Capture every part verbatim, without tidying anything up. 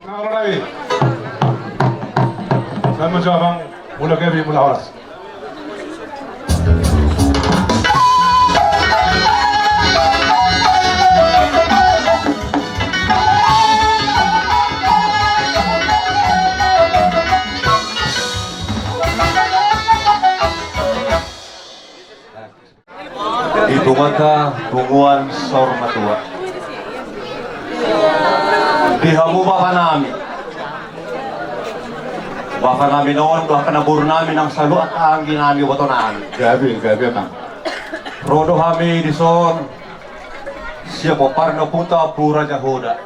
Olo nai. Sama-sama, mula gabe, mula horas. Di punguanta, punguan saur matua. Di hamu bapa nami. Bapa nami on, dohot angka na boru nami nang saluhut angka anggi nami, boto nami. Gabe, gabe, Amang. Ro do hami dison sian pomparan ni ompunta Ompu Raja Hoda.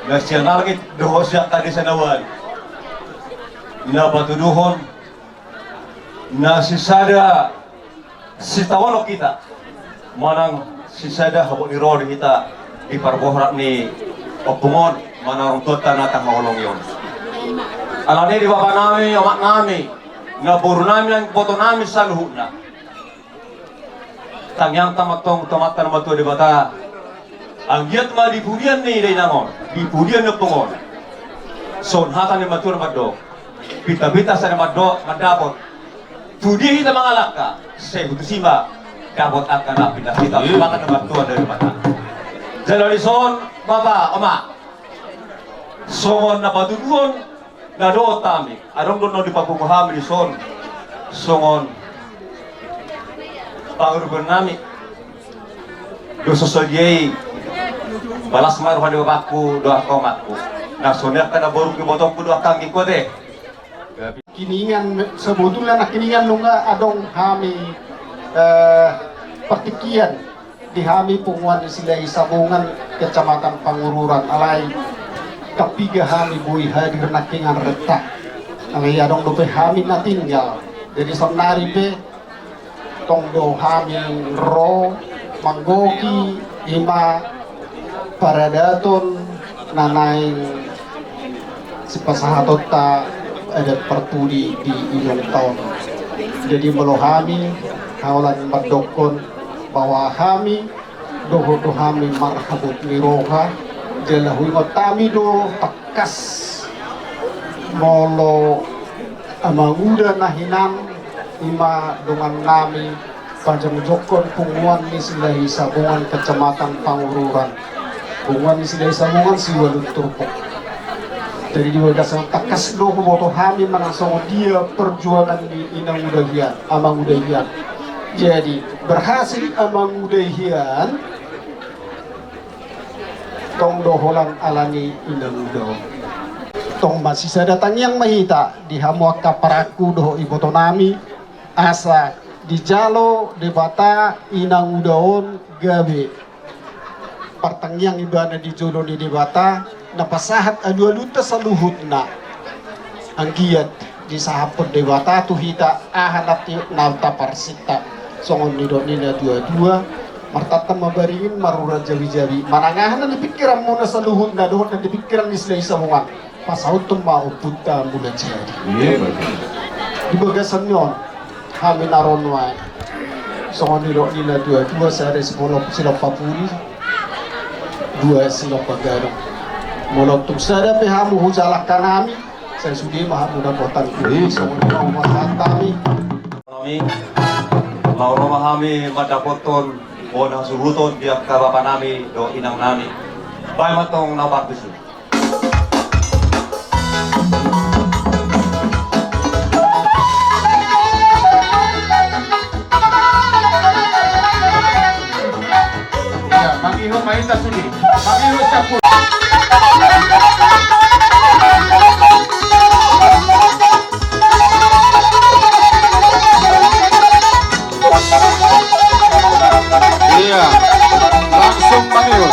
Na sian langit dohot sian angka desa na ualu. Na patuduhon na sisada sitaonon hita, manang sisada habot ni roha di hita di parborat ni ompung on, manang orang tuanta na tahaholongi on. Alani i di bapa nami, omak nami, na boru nami nang boto nami saluhutna. Tangiangta ma antong tu Amanta na martua Debata. Anggiat ma di pudian ni dainang on, di pudian ni ompung on. Songon hata ni natuatua na mandok. Pinta-pinta sada mandok, mandapot. Tu dia hita mangalangka, sai tusi ma dapot angka na pinda hita. Iya. Maka na martua dari mata. Jala dison, bapa, omak. Songon na patuduhon, na dohot hami. Adong do na dipapungu hami dison. Songon pangurupion nami. Dohot songon dia i, balas ma roha ni bapakku dohot omakku. Na songon i angka na boru ni ibotongku dohot angka anggingku ate. Nangkiningan, sebetulna nangkiningan nunga adong hami, eh, partingkian di hami punguan ni Silahisabungan, Kecamatan Pangururan, alai ndang piga hami boi hadir nangkiningan renta. Alai adong dope hami na tinggal. Jadi saonnari pe tong do hami ro manggohi ima paradaton na naeng sipasahatonta adat parpudi di inongta on. Jadi molo hami, holan mandokkon bahwa hami dohot do hami marhabot ni roha, jala huingot hami do tangkas molo amanguda na hinan ima dongan nami, pajongjongkon punguan ni Silahisabungan, Kecamatan Pangururan. Punguan ni Silahisabungan, siualu turpuk. Jadi di bagasan tangkas do huboto hami manang songon dia perjuangan ni inanguda hian, amanguda hian. Jadi berhasil amanguda hian, tong do holan alani inanguda on. Tong ma sisada tangiang ma hita di hamu angka parangku dohot iboto nami, asa dijalo Debata inanguda on gabe partangiang ibana di jolo ni Debata, na pasahat alualunta saluhutna. Anggiat disahaphon Debata tu hita aha nanti na taparsinta. Songon nidok ni natuatua, martantan ma baringin, marura jabijabi. Manang aha na di pingkiranmuna saluhutna dohot na di pingkiran ni Silahisabungan, pasauthon ma Ompunta Mulajadi. Iya, betul. Di bagasan ni on, hami na ro nuaeng. Songon nidok ni natuatua, sada sipolo silompa pudi, dua silompa gadong. Molo tung sada pe hamu hujalo angka nami, sai sude ma hamu dapotan. Iya. Songon nidok pasahat hami. Nami, laho ro ma hami mandapothon bona hasuhuton di angka bapa nami dohot inang nami. Baen ma antong na partusi. Iya, mangihut ma hita sude. Mangihut sampulu. Iya, langsung mangihut.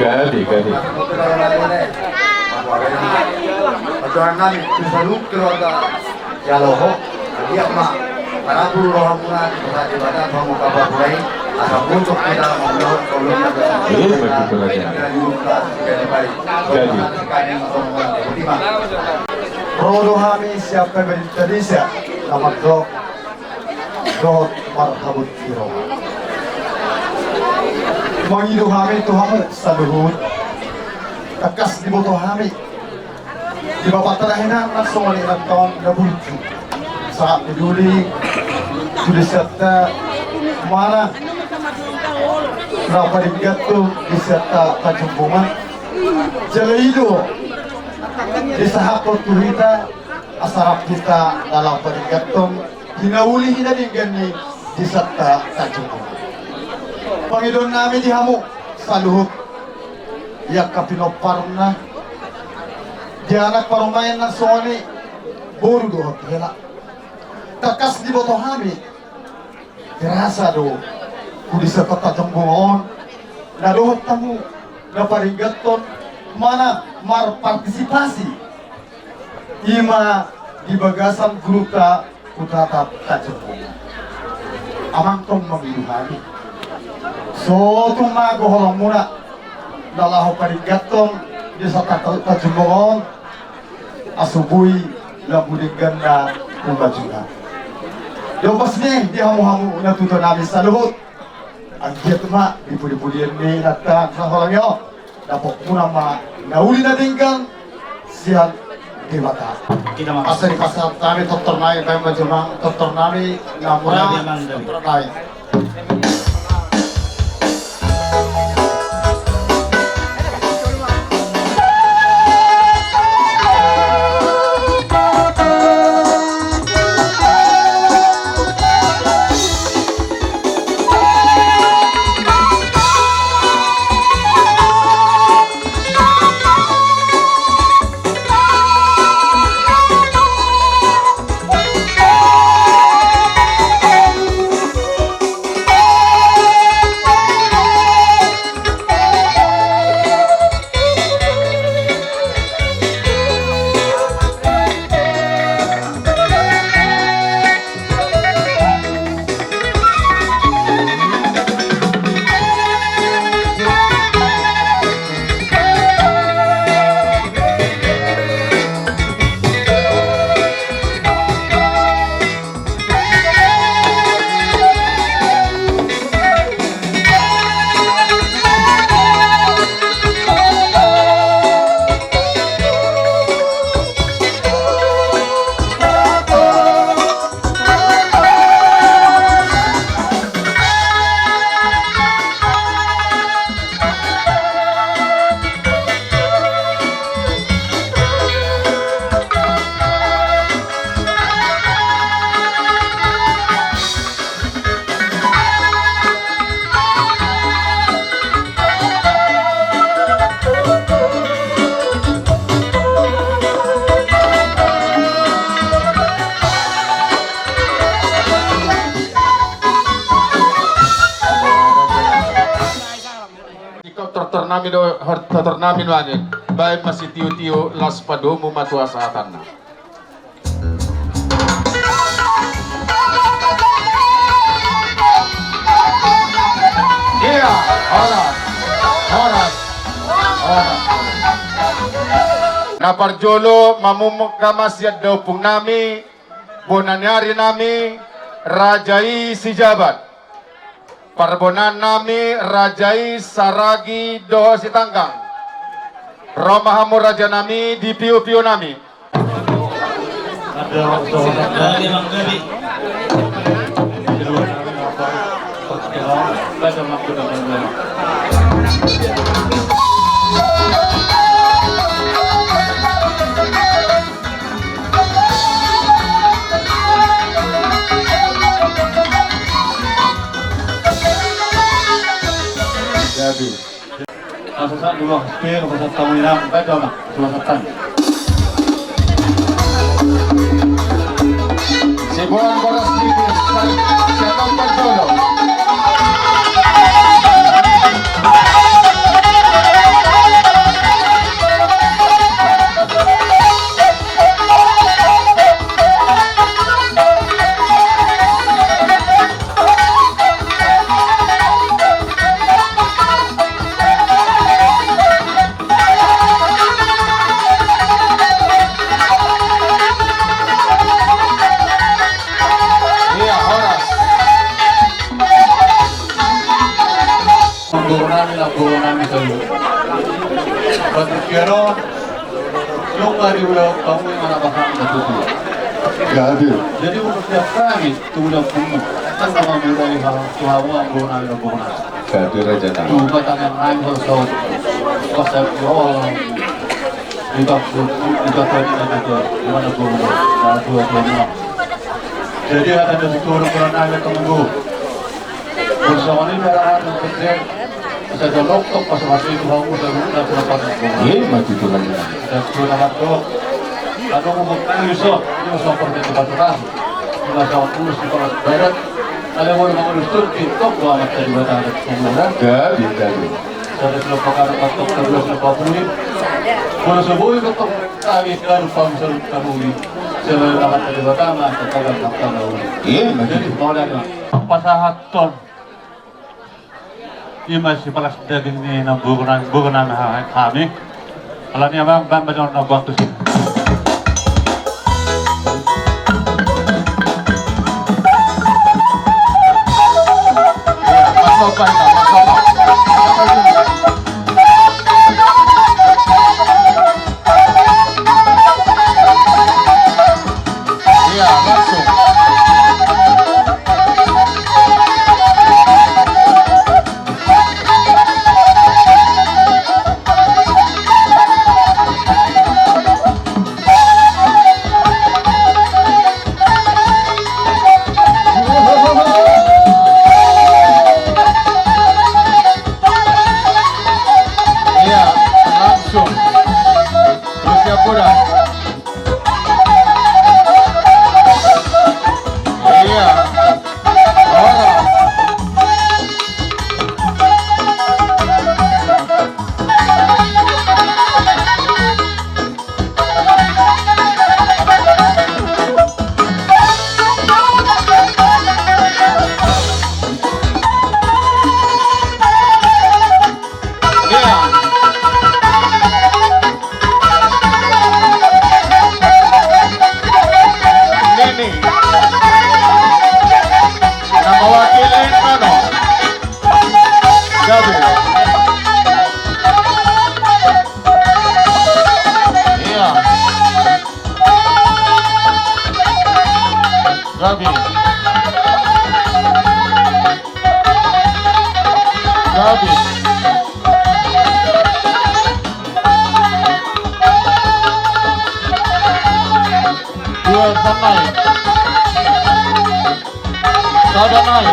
Gabe, gabe. Pajuangan nami tu saluhut keluarga Jaloho. Dia ma, karena pulu rohamuna di pusat di badan pamungka papulai. Asa pucuk kita menurut kolom. Iya, betul, betul, betul. Jadi. Ro do hami siap pemerintah desa, nama Gok. Dohot marhabot di roha. Mangido hami tu hamu saluhut. Tangkas diboto hami. Di bapa terakhir na songon i na taon na burju. Sangat peduli. Sudah serta mana. Berapa digantung di serta Tanjung Bunga. Jala i do. Di sahat waktu kita. Asa rap hita dalam paningkaton hinauli hina denggan ni di satta tajung. Pangidoan nami di hamu saluhut, i angka pinomparna, di anak parumaenna songon i boru dohot hela. Tangkas diboto hami, terasa do tu di satta tajung on na dohot hamu na paringgaton mana marpartisipasi. Ima Di bagasan gurunta Hutahata Tanjung Bongan. Amang tong mangido hami. So tung mago holongmuna na laho paringgathon di Hutahata Tanjung Bongan on, asa boi lampu dengganna tu majuna. Di ombas ni di hamu-hamu natuatua nami saluhut. Anggiat ma di pudi-pudian ni inanta na holang i on, dapotmuna ma na uli na denggan sian Debata. Asa dipasahat hami tortor nami, baen ma jo amang tortor nami na mura. Tortor nami. Tingkos tortor nami do, hor-, tortor nami nuaeng. Baen ma sitio-tio, laos padomu ma tu hasahatanna. Iya, horas. Horas. Horas. Na parjolo mamungka ma sian da ompung nami, bona ni ari nami, raja i Sijabat. Parbonaan nami raja i Saragi dohot Sitanggang. Ro ma hamu raja nami di pio-pio nami. Jadi, asa sa dua, spare, asa tamu inang, baca, Mak, dua satan. Sibuan boras tipis, siapa empat dulu. Iya, horas. Manggogo nami, manggogo nami saluhut. Batuk kero, lo kari udah kamu yang mana pasang batuk. Jadi. Jadi untuk tiap kami tu udah kamu, kan sama muda yang harus tuh hawa manggogo nami, manggogo nami. Jadi raja nami. Tuh batang yang lain harus tahu. Pas saya jual, di bangku, di bangku ini nanti tuh, gimana gua mau, nah, dua, dua, dua. Jadi ada di situ orang-orang nanya temen gua. Bersama ini ada orang yang kerja. Bisa jolok tok pas masih itu kamu udah udah kenapa nih? Iya, maju tuh lagi. Dan sudah dapat tok. Ada mau buat kayu so, ini mau sampai di tempat terang. Di masa waktu di Kota Barat. Ada mau mau di situ, di tok gua amat dari Batak ada pemuda. Ya, bisa. Ada sudah pakai tok terus lupa pulih. Kalau sebelum itu tok kami kan paham seru kami. Sebelum nama tadi pertama, kita akan makan dahulu. Iya, betul. Jadi, mau dah, Pak. Pasahathon. Ima sipalas daging ni na boru nami, boru nami ha-, hami. Alani i amang, baen ma jolo na boru tusi. Iya, Pak Sopo, Pak Sopo. Iya, langsung. Iya, langsung. Terus ya, Pura. Iya. Ora. Iya. Nini. Na mewakili, anu. Gabe. Iya. Gabe. Gabe. Dua, sanai. Sada nai.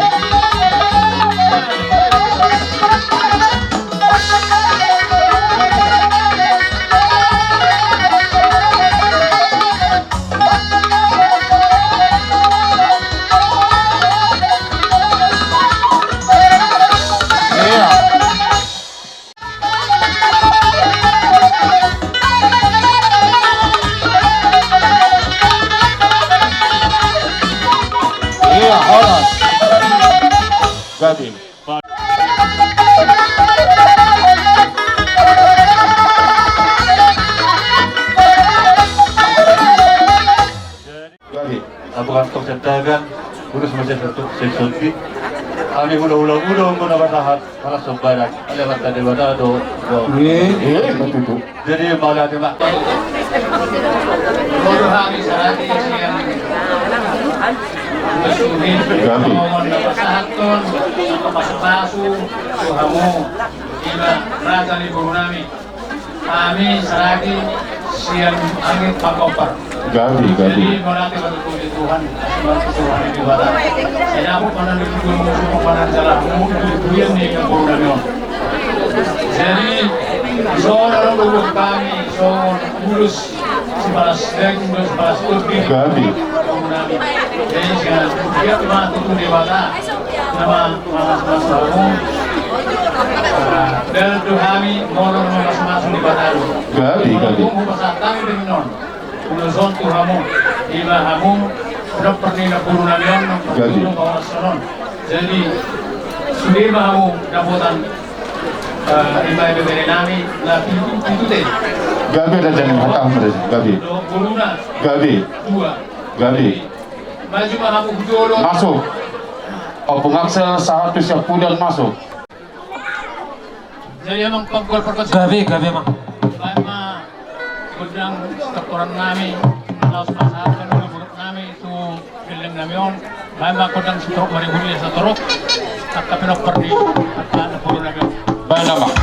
Iya. Iya, horas. Gabe. Gabe. Abu kantong sentagan, urus masih satu sesuatu. Kami hula-hula muda, muda bertahan. Salah sembarang, ale mata Debata do, do. Iya, iya, betul, betul. Jadi, malah dia mak. Boru hami saragi sian. Gabe. Mohon dapat sahaton, pasu-pasu, tu hamu, ima, raja ni boru nami. Hami saragi sian angin pangkompar. Gabe, gabe. Jadi, mauliate ma tutu di Tuhan, mauliate Tuhan di Debata. Jadi, ahu pernah di Tuhan musuh, pernah jalan, musuh di Tuhan ni yang boru nami on. Jadi, songon na didok hami, songon ulos sipalas daging, sipalas daging. Gabe. Boru nami. Jadi, sian, dia ma tutu Debata. Nama, nama, nama, nama. Ah, dan tu hami, molor nama, nama, nama, di Batang. Gabe, gabe. Molor, pasahat hami dengan on. Ulos on tu hamu, ima hamu, udah pernah na boru nami on, gabe. Udah bawa sonon. Jadi, sude ma hamu, dapotan, eh, ima, ima, bere nami, na pitu, pitu te. Gabe, raja ni hatahon, gabe. Dua, boru na. Gabe. Dua. Gabe. Maju ma hamu, jolo. Masuk. Ompung Axel, sahat tu Siampudan, masuk. Jadi amang panggol perkasa. Gabe, gabe, amang. Baen ma gondang sitorop nami, laos pasahathon boru nami tu gelleng nami on. Baen ma gondang sitorop, maribur ia sitorop. Angka pinompar ni angka boru nami on. Baen, amang.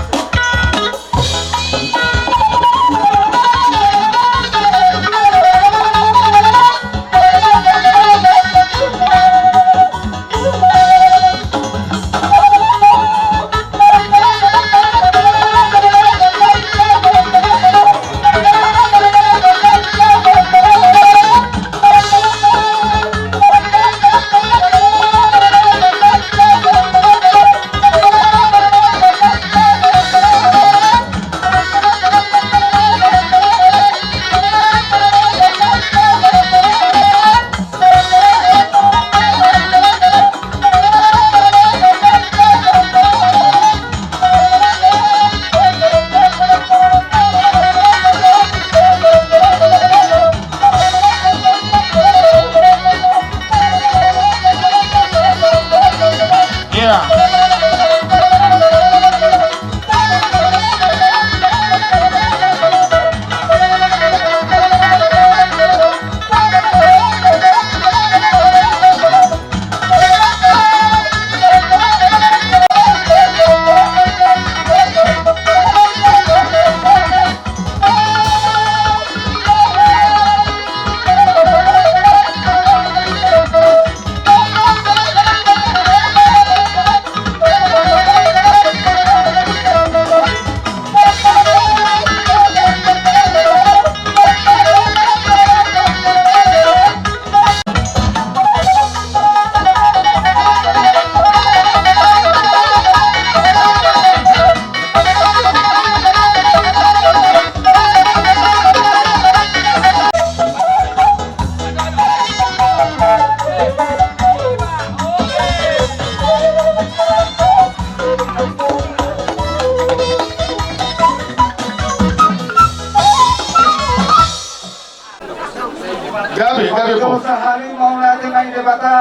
Gabe, gabe, Amang Boru. Sahali mauliate ma di Debata.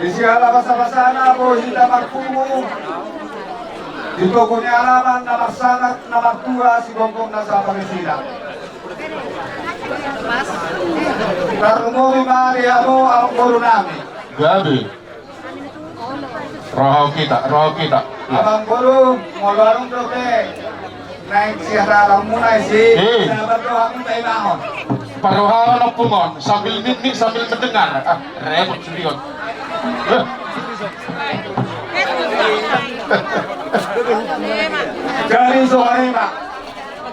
Di siala basabasana boi hita marpungu di pogu ni alaman na marsangap na martua sigonggom na saparisina. Tarlumobi ma di hamu amang boru nami. Gabe. Roha hita, roha hita. Amang boru, molo adong dope naeng sihatalangmuna i, sabar do hami paimahon. Parrohaon ompung on, sambil mikmik sambil mendengar. Ah, repot sude on. Eh. Jadi songon i ma.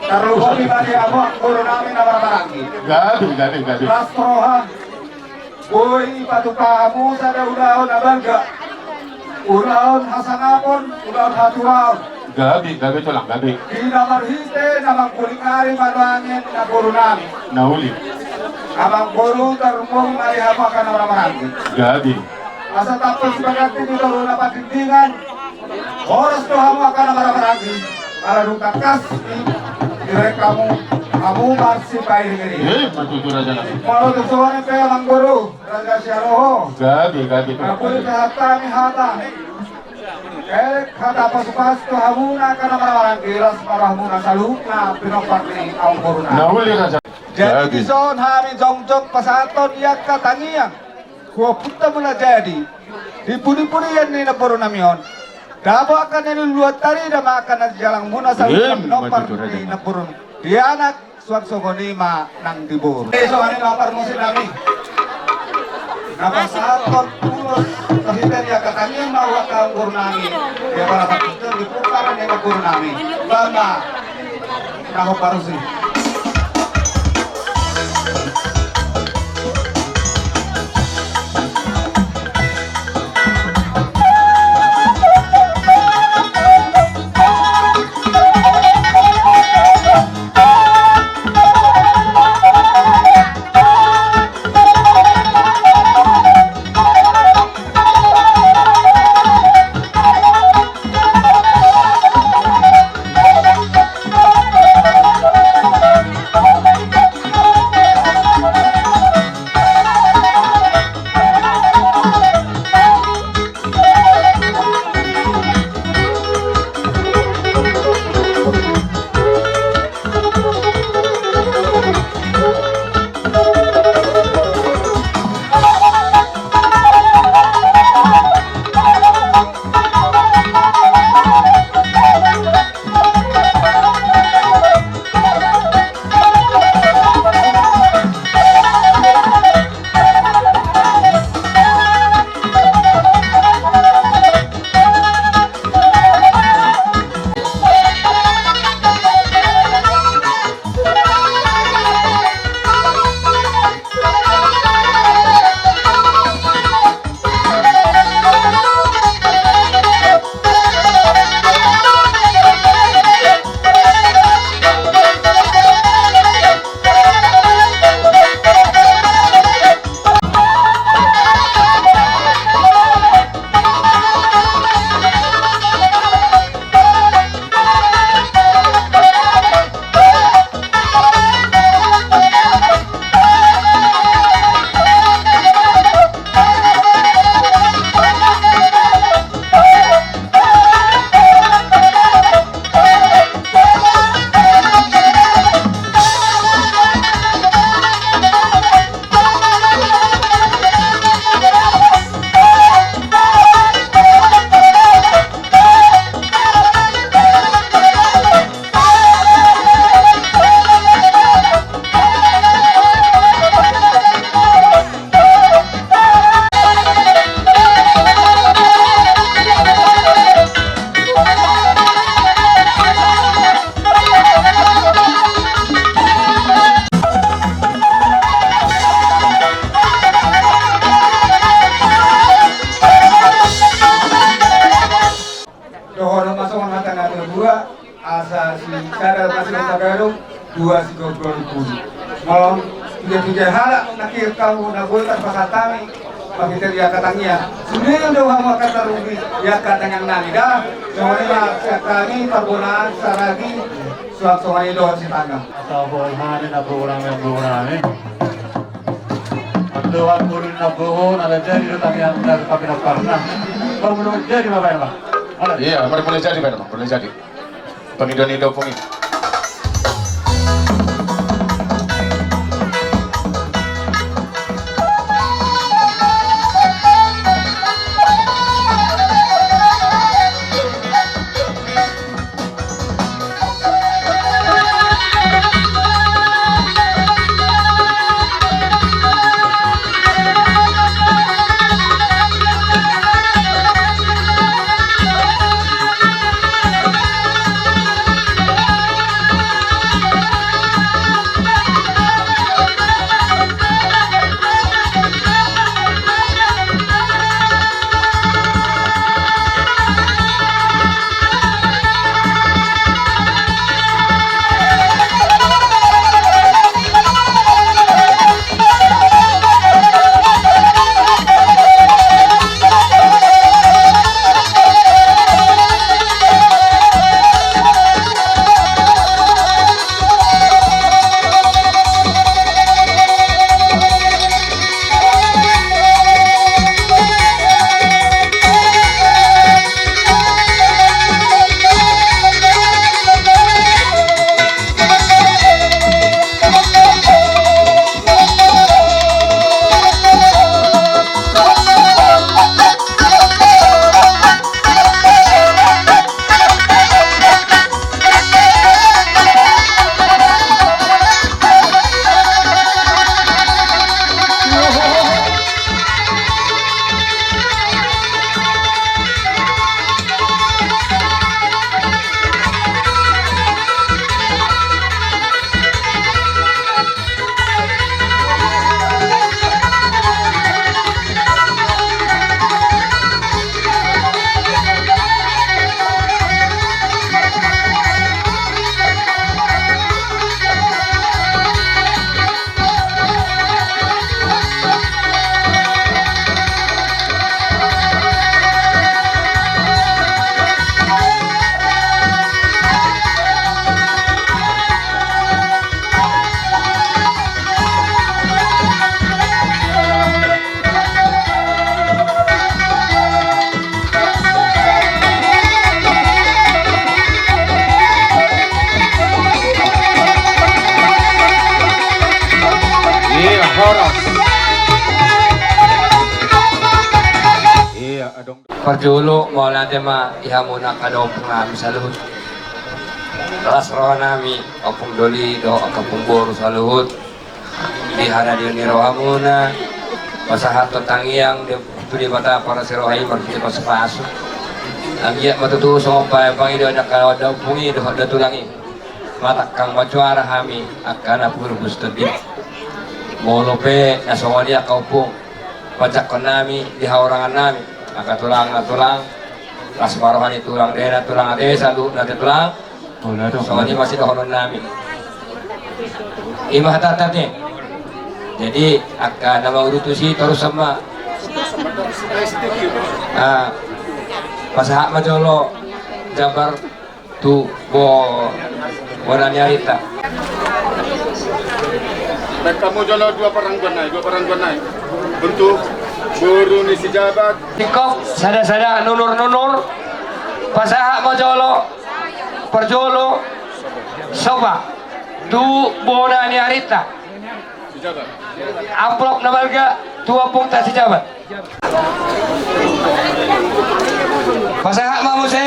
Tarlumobi ma di hamu amang boru nami na marhahamaranggi. Gabe, gabe, gabe. Las roha. Boi patupa hamu sada ulaon na balga. Ulaon hasangapon, ulaon hatuaon. Gabe, gabe tulang, gabe. Di na marhite na mangkuling ari manuangen na boru nami. Na uli. Amang boru tarlumobi ma di hamu angka na marhahamaranggi. Gabe. Asa tangkas sibagas di toru na pandingdingan. Horas do hamu angka na marhahamaranggi. Ala dung tangkas i, direk hamu, hamu marsipairing-iring. Eh, ma tutu raja nami. Molo tung songon i pe amang boru. Raja Sialoho. Gabe, gabe. Apul hata ni hata. Eh, hata pasupasu tu hamuna angka na marhahamaranggi, las ma rohamuna saluhutna pinompar ni amang boru nami. Na uli raja. Jadi dison hami jongjong pasahathon i angka tangiang. Huompunta muna jadi. Di pudi-pudian ni namboru nami on. Dapot angka na niluluan tarida ma angka na jalang muna saluhutna pinompar ni namboru. Di anak. Suang songon i ma nang di boru. Eh, songon i ma parmusik nami. Na pasahathon ulos marhite ni angka tangiang ma tu angka boru nami. Di apala parmusik di pumparan ni angka boru nami. Bamba. Na hombar usi. Dohonon ma songon hata ni natuatua, asa sisada ma siganup gadong, dua sigomgom pudi. Molo piga-piga halak na hita hamu na boi tarpasahat hami, marhite di angka tangiang. Sude do hamu angka tarlumobi di angka tangiang nami da. Songon i ma sian hami parbonaan saragi, suang songon i dohot sitanggang. Asa boi hami na boru nami, boru nami. Doa pun na bohong, ala jadi do tangiang dari tapi na parna. Kamu belum jadi, Bapak, ya, Pak? Iya, mari mulai jadi, Pak, mulai jadi. Pangidoan ni Ompung i. Iya, horas. Iya, adong. Parjolo, mauliate ma di hamuna angka ompung nami saluhut. Las roha nami, Ompung Doli dohot angka Ompung Boru saluhut. Di haradeon ni rohamuna, pasahathon tangiang di, tu Debata parasi roha i marhite pasupasu. Anggiat ma tutu songon pangidoan ni angka ompung i dohot da tulang i. Matangkang majuara hami angka na purpus tondi. Molo pe na songon i angka ompung, panjangkon nami di haorangan nami, angka tulang na tulang, las ma roha ni tulang, dena tulang ate, saluhutna ate tulang. Songon i ma sidohonon nami. I ma hatata ate. Jadi angka na mangurupi i torus ma. Ah, pasahat ma jolo jambar tu bo-, bona ni arita. Baen hamu jolo dua parangguan nai, dua parangguan nai. Untuk boru ni si Jabat. Tingkok, sada-sada, nunur-nunur. Pasahat ma jolo. Parjolo, soba tu bona ni arita. Amplop na balga tu ompungta si Jabat. Pasahat ma muse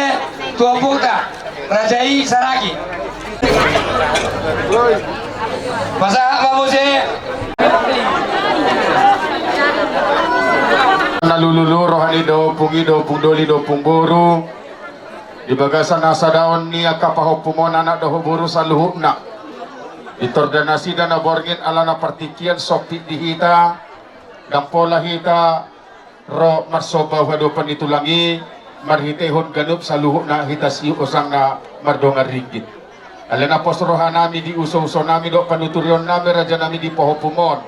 tu ompungta, raja i Saragi. Pasahat ma muse. Na lululu roha ni da ompung i, da Ompung Doli, da Ompung Boru. Di bagasan hasadaon ni angka pahompu on anak dohot boru saluhutna. Di torda nasida na borngin alana partingkian sompit di hita, ndang pola hita ro marsomba tu adopan ni tulang i, marhitehon ganup saluhutna hita siuk osangna mardongan ringgit. Alana pos roha nami di uso-uso nami dohot panuturion nami raja nami di pahompu on.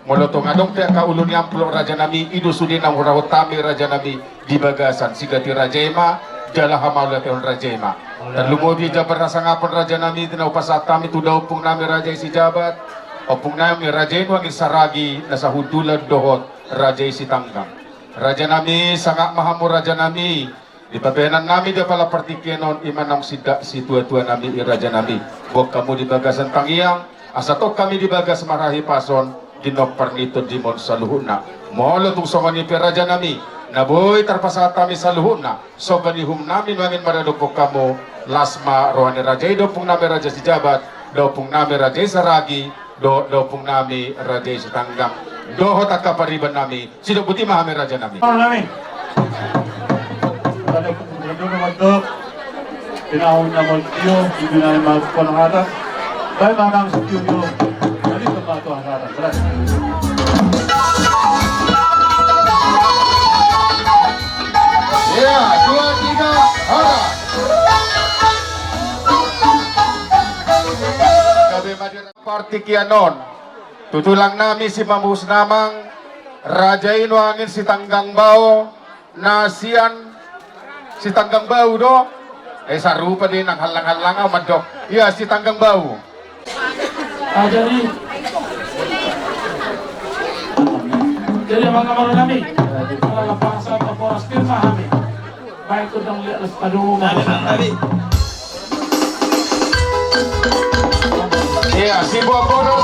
Molo tung adong pe angka ulu ni amplop raja nami, i do sude na hurahut hami raja nami di bagasan sigati raja i ma, jala hamauliateon raja i ma. Tarlumobi jambar hasangapon raja nami, na hupasahat hami tu da ompung nami raja i si Jabat. Ompung nami Raja i Nuaeng Saragi na sahundulan dohot Raja i Sitanggang. Raja nami, sangap ma hamu raja nami, di pambahenan nami di apala partingkian on, i ma naung sindak situa-tua nami i raja nami. Boan hamu di bagasan tangiang, asa tong hami di bagas marhahipason, di nompa ni tondimon saluhutna. Molo tung songon i pe raja nami, na boi tarpasahat hami saluhutna, somba ni uhum nami nuaeng maradophon hamu, las ma roha ni raja i do ompung nami Raja Sijabat, do ompung nami Raja i Saragi, do, do ompung nami Raja i Sitanggang, dohot angka pariban nami, sidok boti ma hami raja nami. Halo nami. Halo, halo, halo. Pinaun na mol tio, pimpinan ma kono hata. Baik, mamang setuju. Jadi tempat tuan hata. Berat. Ya, dua, tiga, hara. Gabe Madura. Partingkian on, tu tulang nami Simanus Namang, raja i nuaeng Sitanggang Bau, na sian Sitanggang Bau do, eh, sarupa do i nang hallang-hallang au mandok. Ia, Sitanggang Bau. Ah, jadi, jadi amang amang nami, ala bangsa Boras Firman hami. Baik, kudang lihat les padu. Iya, si buah bodoh.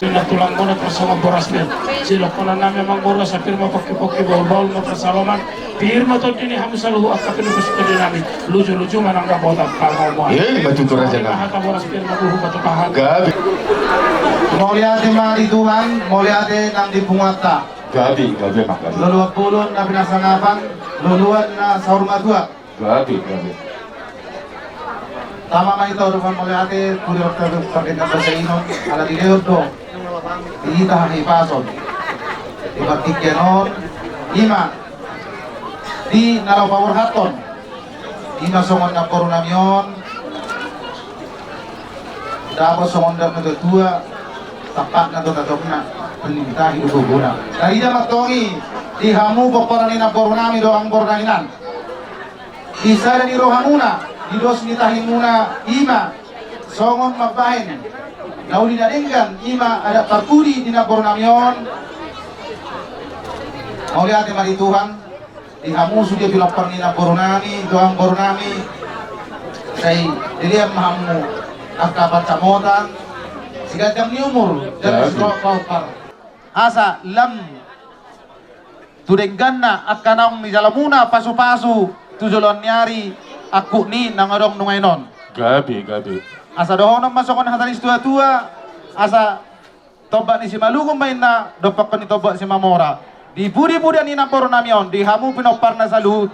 Pinda tulang muna parsongon boras nin. Silok kona nami amang boru, sapir ma pokki-pokki, baul-baul ma parsaloman. Pir ma tondi ni hamu saluhut angka pinungkus tondi nami. Luju-luju ma nang dapotan pangomoan. Iya, ima tutu raja nami. Hata boras pir ma tuhu patupahan. Gabe. Mauliate ma di Tuhan, mauliate nang di punguanta. Gabe, gabe ma, gabe. Loloan bolon na pinasangapan, loloan na saur matua. Gabe, gabe. Tama ma hita ro mauliate, pudi waktu pardenggan basa inon, ala dilehon do hita hahipason. Di partingkian on, ima, di na laho paborhathon, ima songon namboru nami on, dapot songon dapot na tua-tua, tampakna do tatongna, paling tahi do gogona. Tarida ma antong i, di hamu pomparan ni namboru nami dohot amangboru nami nan. Di sada ni rohamuna, di dos ni tahimuna, ima, songon mambahen na uli na denggan, ima adat parpudi di namboru nami on. Mauliate ma di Tuhan, di hamu sude pinompar ni namboru nami, dohot amangboru nami, sai dilehon ma hamu angka pansamotan, siganjang ni umur, jala sipahompar. Asa lam tu dengganna angka naung nijalamuna pasu-pasu tu joloan ni ari, angkup ni naung adong nuaeng on. Gabe, gabe. Asa dohonon ma songon hata ni situa-tua, asa tombak ni Simalungun ma inna, dompakkon ni tombak Simamora. Di pudi-pudi ni namboru nami on, di hamu pinomparna saluhut,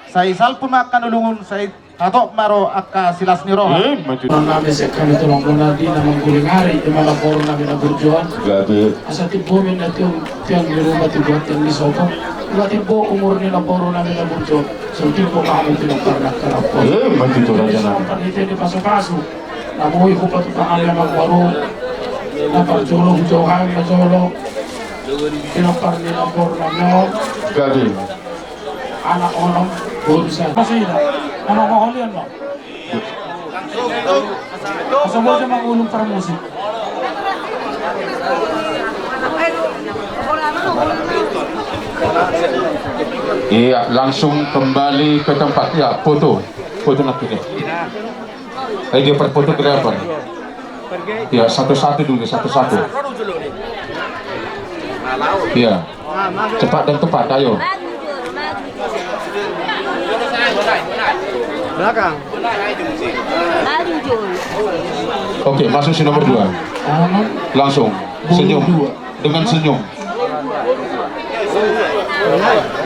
sai salpu ma angka na lungun, sai hatop ma ro angka silas ni roha. Eh, maju. Nami sekali tulang muna di na mangguling ari, di mana boru nami na burju on. Gabe. Asa timbo ma inna tiang, tiang ni ruma, timbo tiang ni sopo. Ula timbo umur ni na boru nami na burju on. Sungkin ko kamu tidak pernah kenapa. Eh, maju tu raja nami. Pernah itu di pasu-pasu. Namu ibu patu tangan yang baru. Na parjolo, jauhan, na jolo. Tidak pernah lapor nami on. Gabe. Anak onom, boru sada. Masih ada. Nama maholian, no? Asa bocah mangulung parmusik. Iya, langsung kembali ke tempat. Ya, foto. Foto nanti deh. Eh, dia per fotografer. Ya, satu-satu dulu, satu-satu. Iya. Cepat dan tepat, ayo. Belakang. Oke, masuk si nomor dua. Aman. Langsung. Senyum. Dengan senyum.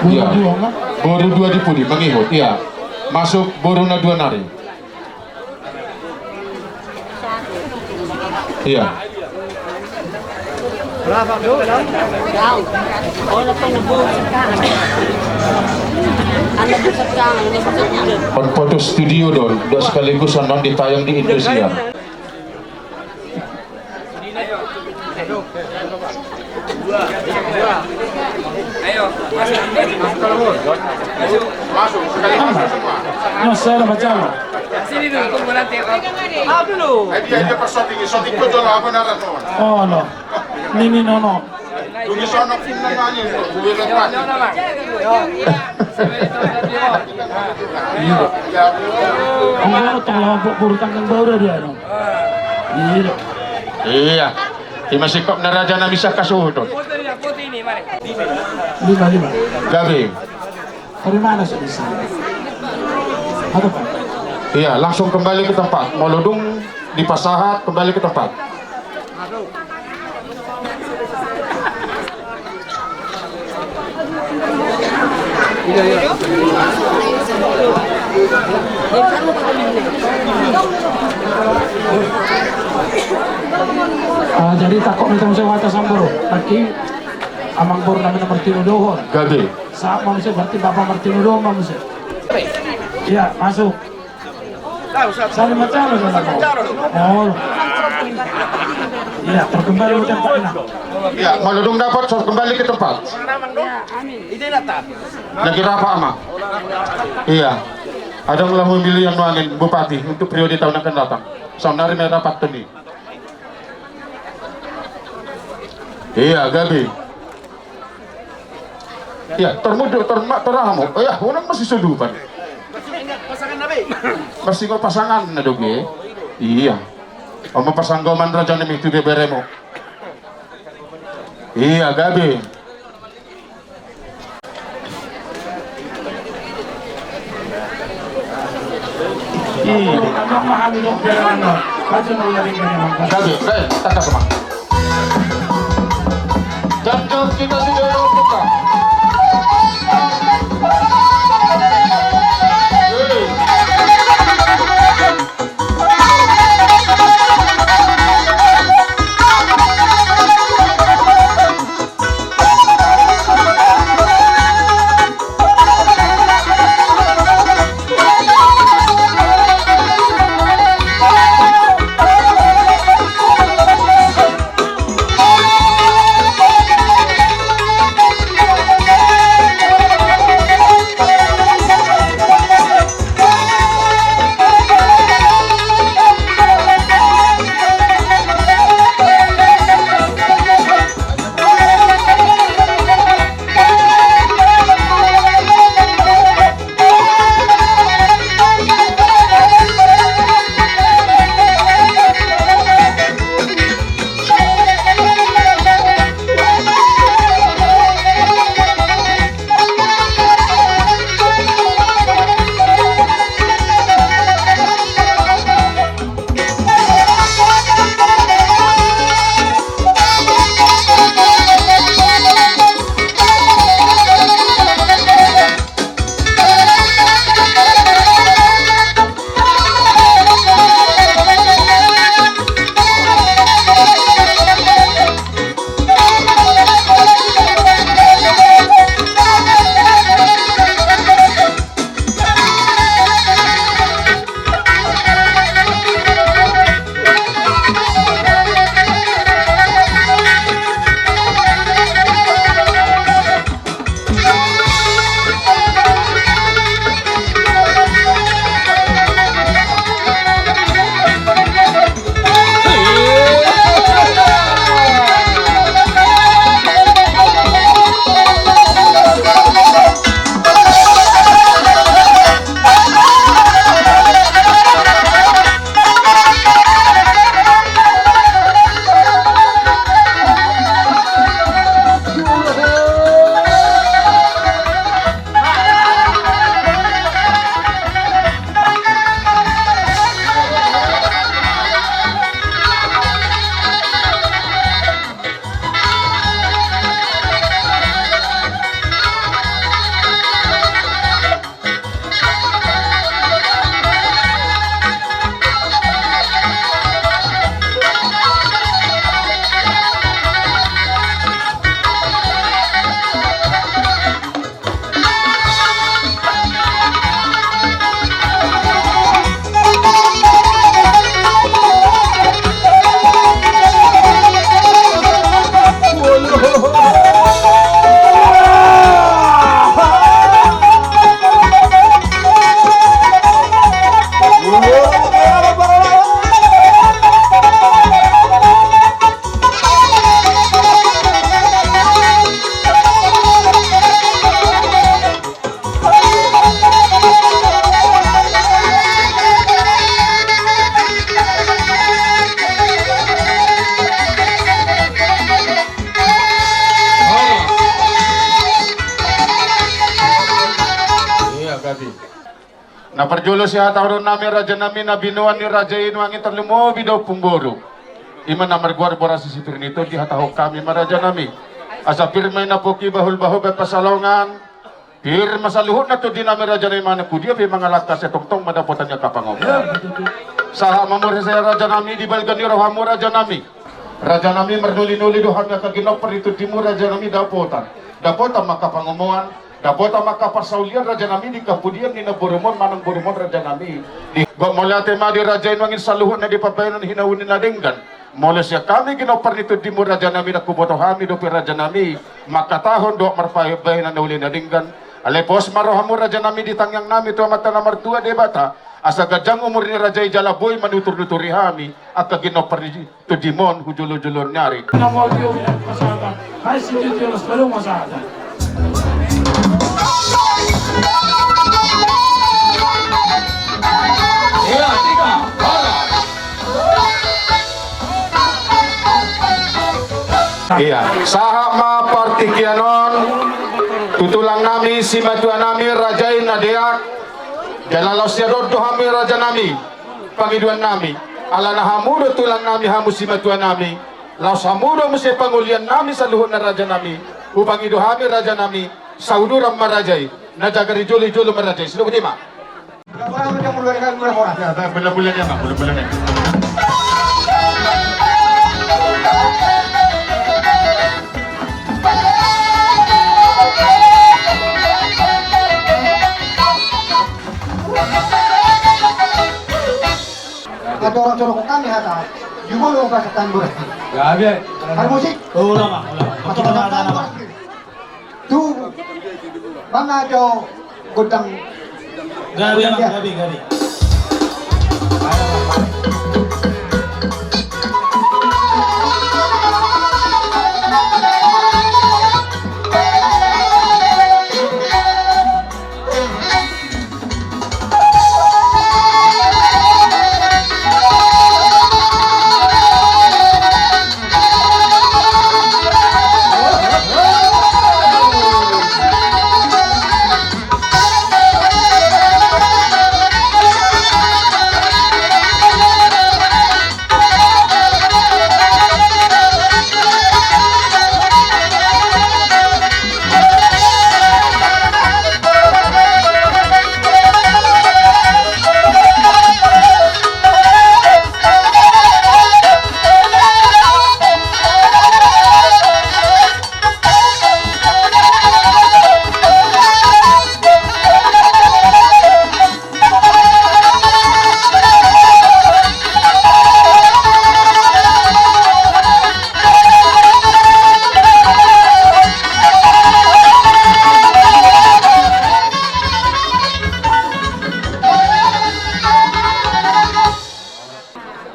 Iya. Boru dua di pudi, mangihut. Iya. Masuk boru na dua nari. Iya. On foto studio do on, do sekaligus on ditayang di Indosiar. Ayo, masuk. Masuk, sekali masuk semua. Nah, saya dapat jalan. Sini dulu, tunggu nanti. Ah, dulu. Eh, dia, dia pas syuting, syuting kau jual apa naran, no? Oh, no. Nini, no, no. Tunggu sono, film nanya, no. Gue lihat. Iya. Enggak, tolong, Pak, baru tanggal baru dia, no. Iya. Iya. Ima singkop na raja na misa kasuhut on. Lima, lima. Gabe. Dari mana sudah di sana? Ada, Pak? Iya, langsung kembali ke tempat. Molo dung dipasahat, kembali ke tempat. Ah, jadi takut macam saya watas ambo. Laki amang bor namanya Martino Dohon. Gabe. Sama mesti berarti Bapak Martino Dohon mesti. Iya, masuk. Saling macam mana? Oh. Iya, terkembali ke tempat. Iya, molo dung dapat, so kembali ke tempat. Lagi rapat, Ama. Iya. Adong laho memilih anu angin bupati untuk periode tahun akan datang. Saonari ma rapat tadi. Iya, gabe. Iya, termuduk, terma-, teramo. Iya, unang masih sudupan. Masih pasangan na doge. Iya. Oma pasanggoman raja nami tu beberemo. Iya, gabe. Gabe, gabe, tangkas ma. Jangan kita sudah buka. Na parjolo sihatahononnami rajanami na binoan ni raja i nuaeng i tarlumobi do ompung boru. I ma na margoar Boras Sipir ni Tondi, dihatahon hami ma rajanami. Asa pir ma i na pongki, bahulbahul baen pansalongan. Pir ma saluhutna tondinami rajanami, manang tu dia pe mangalangka, sai tongtong ma dapotan ni angka pangomoan. Sahat ma muse rajanami di balga ni rohamu rajanami. Rajanami, marnolinoli do hami angka ginompar ni tondimu rajanami, dapotan. Dapotan ma angka pangomoan, dapotan ma angka parsaulian rajanami di angka pudian ni namborumon manang borumon rajanami. Di, gok mauliate ma di raja i nuaeng i saluhutna di pambahenan hinauli na denggan. Molo sian hami ginompar ni tondimu rajanami, ndang huboto hami dope rajanami mangkatahon dohot marpambahenan na uli na denggan. Alai pos ma rohamu rajanami di tangiangnami tu Amanta na martua Debata, asa ganjang umur ni raja i jala boi manuturnuturi hami angka ginompar ni tondimon hu jolojolo ni ari. Ia, sahat ma partingkian on tu tulangnami simatuanami raja i na deak. Jala laos sian on do hami rajanami pangidoannami, alana hamu do tulangnami, hamu simatuanami, laos hamu do muse pangoliannami saluhutna rajanami. Hupangido hami rajanami, sauduran ma raja i, na jagar i jolo i jolo ma raja i. Sidok i ma. Andorang jolo kami hata, jumolo pasakan boras. Gabe. Ada musik. Ulang, ulang. Pasakan boras. Tu, manga jo godang. Gabe, gabe, gabe.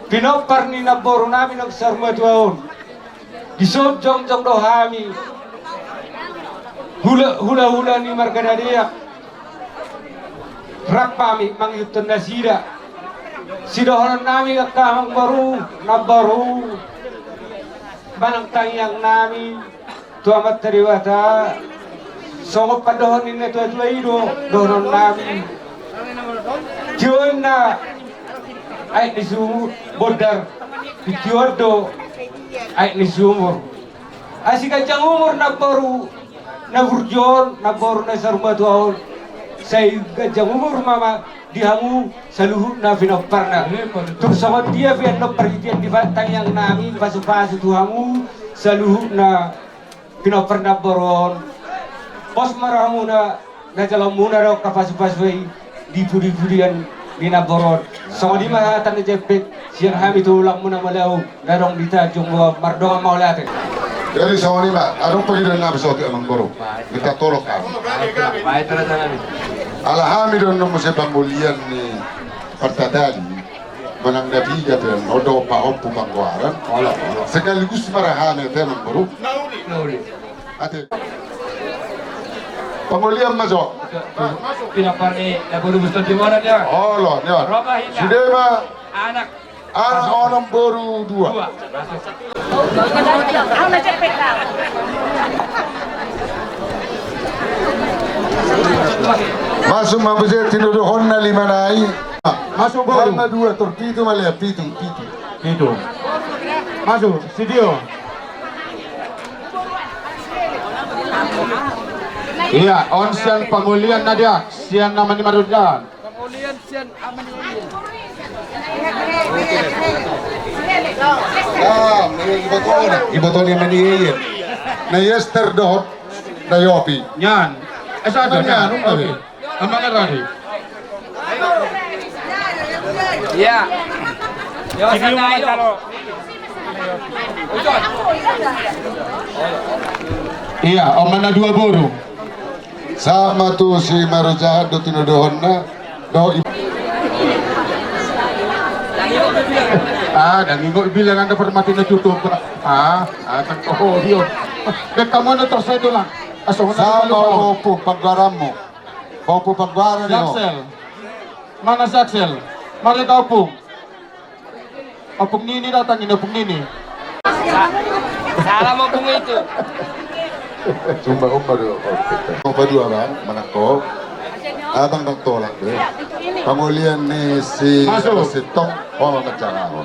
Pinompar ni namboru nami na saur matua on. Dison jongjong do hami hula, hulahula ni marga na deak. Rap hami mangihuthon nasida. Sidohonon nami angka amangboru, namboru, manang tangiang nami tu Amanta Debata. Songon pandohan ni natuatua i do dohonon nami. Tio na aek ni sumur, bondar. Tio do aek ni sumur. Asi ganjang umur namboru na burju on, namboru na saur matua on. Sai ganjang umur ma, ma di hamu saluhutna pinomparna. Tung songon dia pe annon parhitean ni tangiang nami pasupasu tu hamu saluhutna pinompar namboru on. Pos ma rohamuna na jaloonmuna do angka pasupasu i di pudipudian ni namboru on. Songon i ma hata na jempek sian hami tulangmuna Malau na adong di Tanjung Boa. Mardongan mauliate. Jadi songon i ma, adong pangidoan nami saotik amangboru. Minta tolong kami. Baik, raja nami. Ala hami do annon muse pangolian ni partatali manang na piga pe annon do pahompu panggoaran. Olo, olo. Sekaligus ma ra hami ate amangboru. Nauli. Ate. Pangolian ma jo. Pinompar ni namboru Buston Timonan ya. Olo, ya. Roma hita. Sude ma. Anak. Anak onom boru dua. Dua. Masuk. Masuk ma muse tinodohonna lima nai. Masuk boru. Sama dua, tor pitu ma lea, pitu, pitu. Pitu. Masuk, si Tio. Ia, on sian pangolian na diak, sian Ama ni Marojahan. Pangolian sian Ama ni Marojahan. Ah, ibotona, ibotona Ama ni Marojahan. Na Ester dohot. Dayopi. Nian. Eh, sada, nian, nian. Oke. Amang Rari. Iya. Yo, santai lo. Iya, on ma na dua boru. Sama tu si Marojahan do tinodohonna. Do i-, ah, dang ingot bilang anda permati na tutup. Ah, ah, tak tahu dia. Dek kamu na tersedulang. Sama pahompu panggoaranmu. Pahompu panggoaran ni ho. Jaksel. Mana Jaksel? Mari kau, Pung. Ompung Nini datang ini, Ompung Nini. Salam, Ompung itu. Sumba umba do. Ompung dua, Bang, manang ho. Abang dang tolak do. Pangolian ni si Sintong, ho manjaga ho.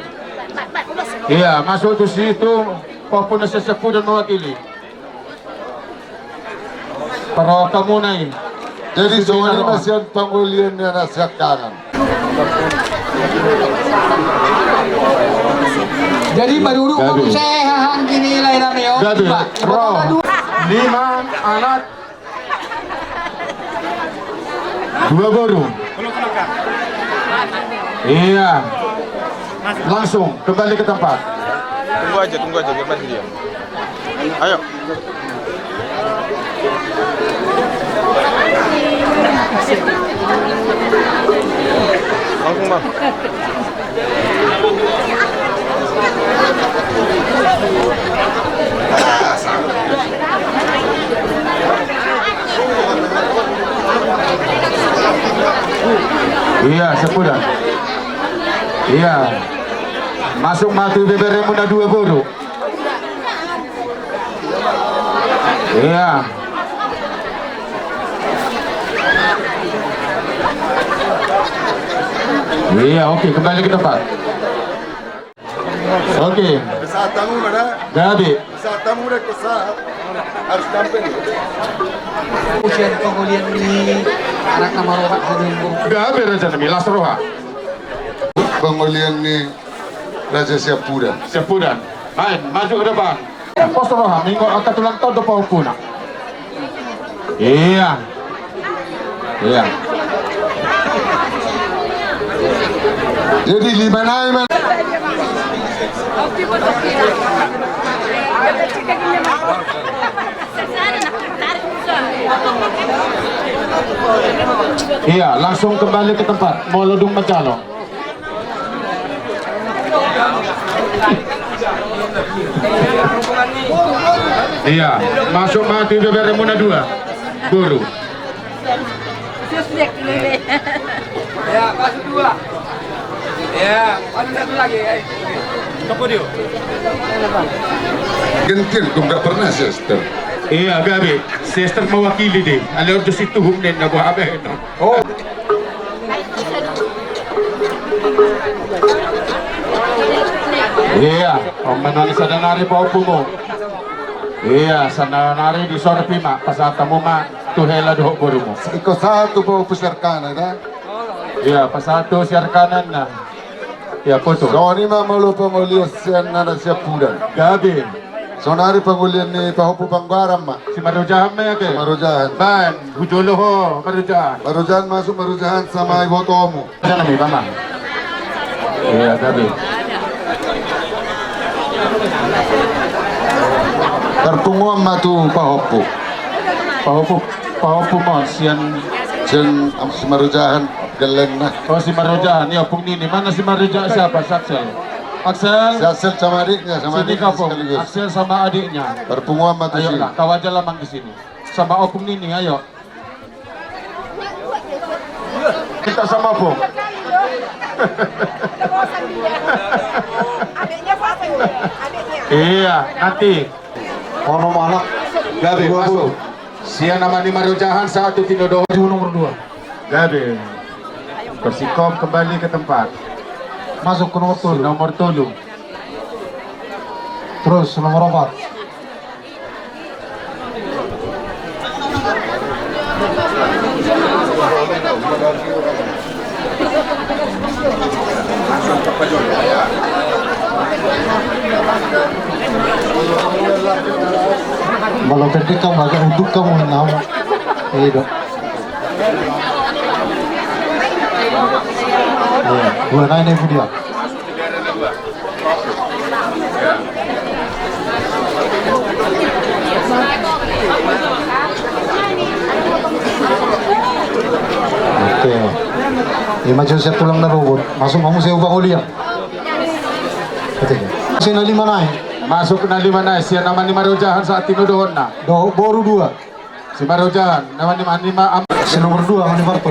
Iya, masuk tu situ. Pahompu na siap-siap dan mewakili. Parroha muna i. Jadi songon i ma sian pangolian ni anak siangkangan. Jadi maduruk ma muse hahang gini lai na meon. Gabe. Ro. Lima anak. Dua boru. Iya. Langsung kembali ke tempat. Tunggu aja, tunggu aja, biar maju dia. Ayo. Langsung, Bang. Iya, sepuluh dah. Iya. Masuk ma tu beberemu na dua boru. Iya. Iya, oke, kembali ke tempat. Oke. Bisa tamu mana? Gabe. Bisa tamu dek kosa. Harus tampil. Ujian pangolian ni anak na maroha. Gabe raja nami, las roha. Pangolian ni Raja Siampudan. Siampudan. Main, maju ke depan. Pos roha, minggu angka tulang tau do pahompuna. Iya. Iya. Jadi lima nai man. Iya, langsung kembali ke tempat. Molo dung manjalo. Iya, masuk ma tu beberemu na dua. Boru. Ya, masuk dua. Ya, masuk satu lagi, eh. Toko dia. Gantian, kau nggak pernah, Sister. Iya, gabe. Sister mewakili deh. Ale ordo situ hum den na gua abe. Oh. Iya, on ma nang sada nari pahompumu. Iya, sada nari di sorpi ma, pasahat hamu ma tu hela dohot borumu. Iko satu pahompu siarkanan, ya? Iya, pasahat tu siarkanan na. Iya, foto. Songon i ma molo pangolian sian anak Siampudan. Gabe. Saonari pangolian ni pahompu panggoaran ma. Si Marojahan ma i ate. Si Marojahan. Baen, hujolo ho, Marojahan. Marojahan masuk, Marojahan sama ibotomu. Sana mi, Bang. Iya, gabe. Tarpunguan ma tu pahompu. Pahompu, pahompu ma on, sian. Sian, am, si Marojahan. Gellengna. Oh, si Marojahan, ya, Ompung Nini. Mana si Marojahan siapa? Si Axel. Axel. Si Axel sama adiknya, sama adiknya sekaligus. Axel sama adiknya. Tarpunguan ma tu si. Ayolah, kau aja lah, Mang, di sini. Sama Ompung Nini, ayo. Kita sama Ompung. Iya, nanti. Ono ma anak. Gabe, masuk. Sian Ama ni Marojahan, satu tinodohon. Nomor dua. Gabe. Persingkop kembali ke tempat. Masuk ke nomor tolu. Nomor tolu. Terus nomor empat. Molo pendek kamu agak unduk kamu namu. Iya dong. Iya, dua nai nai dia. Oke. Ima jo siap tulang na robot. Masuk kamu saya ubah kuliah. Oke. Saya na lima nai. Masuk na lima nai. Sian nama ni Marojahan saat ini dohon na. Do, boru dua. Si Marojahan, nama ni, nama ni ma-, am- Si nomor dua, Mani Parto.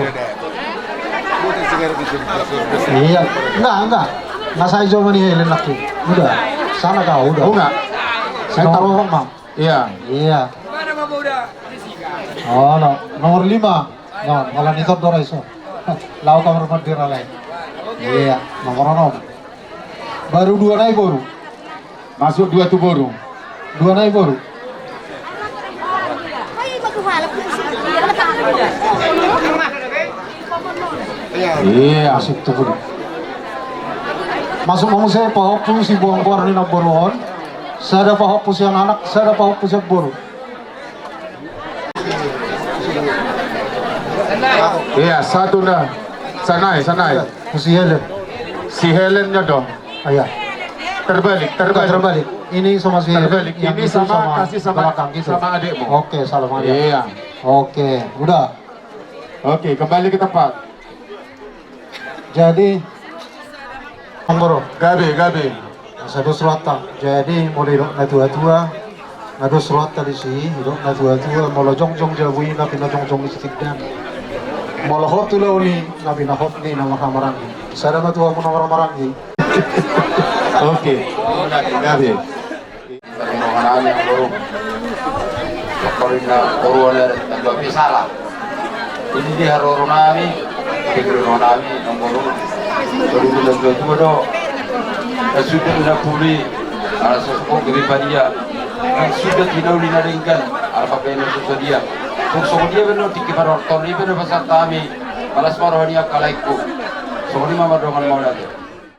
Iya, enggak, enggak. Enggak, saya cuma ni Helen lagi. Udah, sana kau, udah. Oh, enggak. Si nomor empat, Mam. Iya. Iya. Oh, no. Nomor lima. No, malah ni Tordora iso. Lau kamar mandi ralai. Iya, nomor enam. Baru dua nai boru. Masuk dua tu boru. Dua nai boru. Iya. Masuk tu boru. Masuk ma muse pahompu si boru ni namboru on. Sada pahompu sian anak, sada pahompu sian boru. Iya, satu na. Sanai, sanai. Si Helen. Si Helen nya dong. Ah, iya. Terbalik, terbalik. Terbalik. Ini sama si Helen. Terbalik. Yang ini itu sama, sama kasih sama, belakang gitu. Sama adikmu. Oke, salam aja. Iya. Oke, udah. Oke, kembali ke tempat. Jadi, Anggoro. Gabe, gabe. Asa dos rohanta. Jadi, molo didok na tua-tua, na dos rohanta disi, didok na tua-tua, molo jongjong jabu i, na pinajongjong ni sitigdan. Molo hot tu laon i, na pinahot ni na marhahamaranggi. Sada ma tu hamu na marhahamaranggi. Oke. Gabe. Rohanami, Amboru. Parinna boru on, tanda pe salah. Ini di haroronami, di rohanami, Amboru. Baru kita dua-dua do. Sudah na puli, ala sosok gede padia. Sudah tidak uli na denggan, ala pakai na susah dia. Songon dia benar, tiki parorton, ini benar pasal kami. Malas ma roha ni angka laengku. Songon i ma mardongan mauliate.